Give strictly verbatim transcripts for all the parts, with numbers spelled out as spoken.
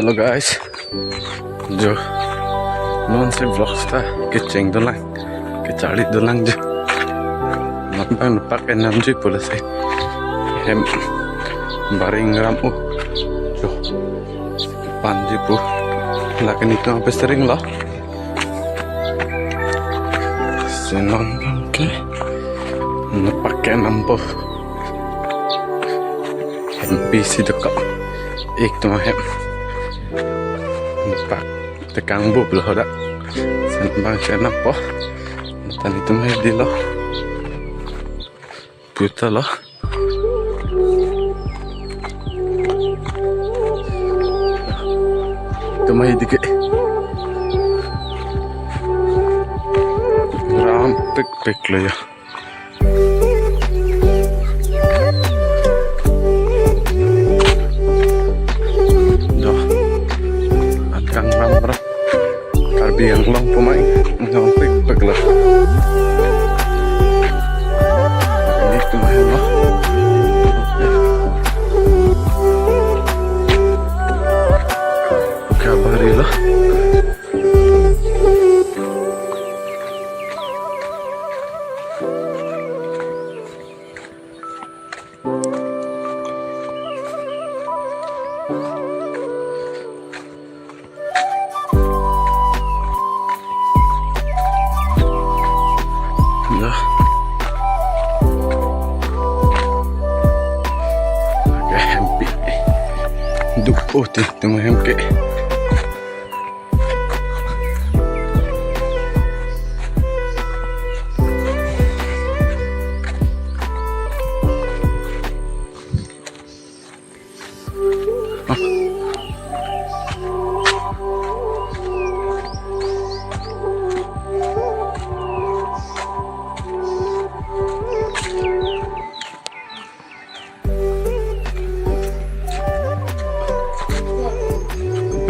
Hello guys, jo non si vlogs ta kecheng dolang, kecharli dolang jo. Non abang nepak enam ji pu lasi hem baring ram u jo, pan ji pu. Lake nelitum aphi sering lo. Si non abang ke nepak enam pu. Hempi si dokok. Itum ahem nepak tekang bu blo hodak. Si non abang si enam pu. Tan itum hedi lo. Puta lo. Itum hedi ke. Ram pikpik lo ya. Jo. Akang ram ram. Karbi Anglong pumai. Nang pikpik lo. Nelitum ahem lo. Kabari lo. Ya. Oke, hempi. Duk, oh, ti, tengah hem ke.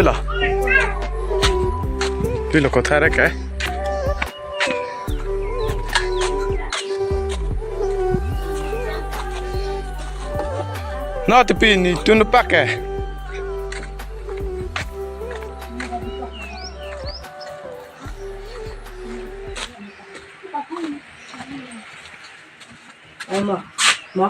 Pilo. Pilo kothai ra ke? No, tepi nelitum nepak ke. Ama, ma.